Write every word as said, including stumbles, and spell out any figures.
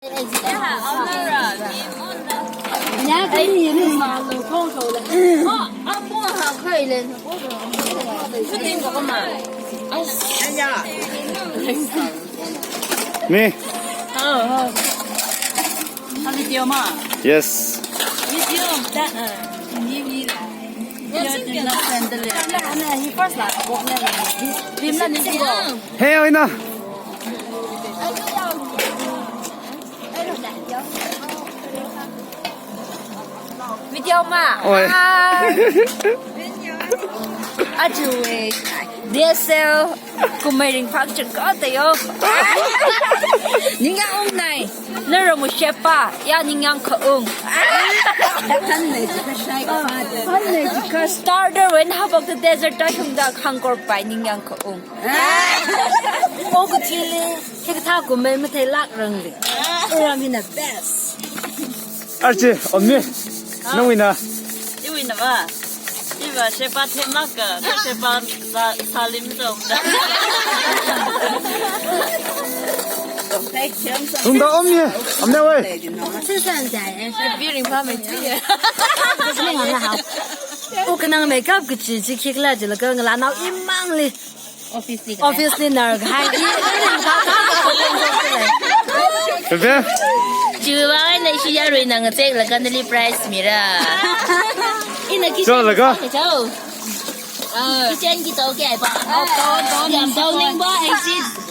Me. Oh, oh. Video ma? Yes. Video, that, uh, ni, ni la. Video, the last and the last. Ana, ana, hi first la, walk la. Lim la ni video. Hey, Oina. Video ma? Oi. Ah. Achu, eh, D S L, kumei ringphā chungkha tayo. Ningyāng ungnai. Nara mu shepa, ya ningyāng khaung. Starter when habok the desert ta shungda khangkor pai ningyāng khaung. O kachili. Hikathā kumei matheilāk rangli. Uram hina best. Archie, omni. Nawuina. Iwuina ba. Iva shepa themlāka, ka shepa sa-, salim zong da. Tungda omni. Omni wei. Sisan jai, eh. Biring pa mai tui. Kasi ni ngala ha. U kanang makeup kachi chi khikhala jila ka ngala nao imangli. Office li. Office li nar hai. Bebe. Chuwa na ishi yarui nang check laga nali prize mira. Ina kitchen. Cho laga. Cho. Ah. Kitchen ki tau kya ba? Yam tau ning ba exit.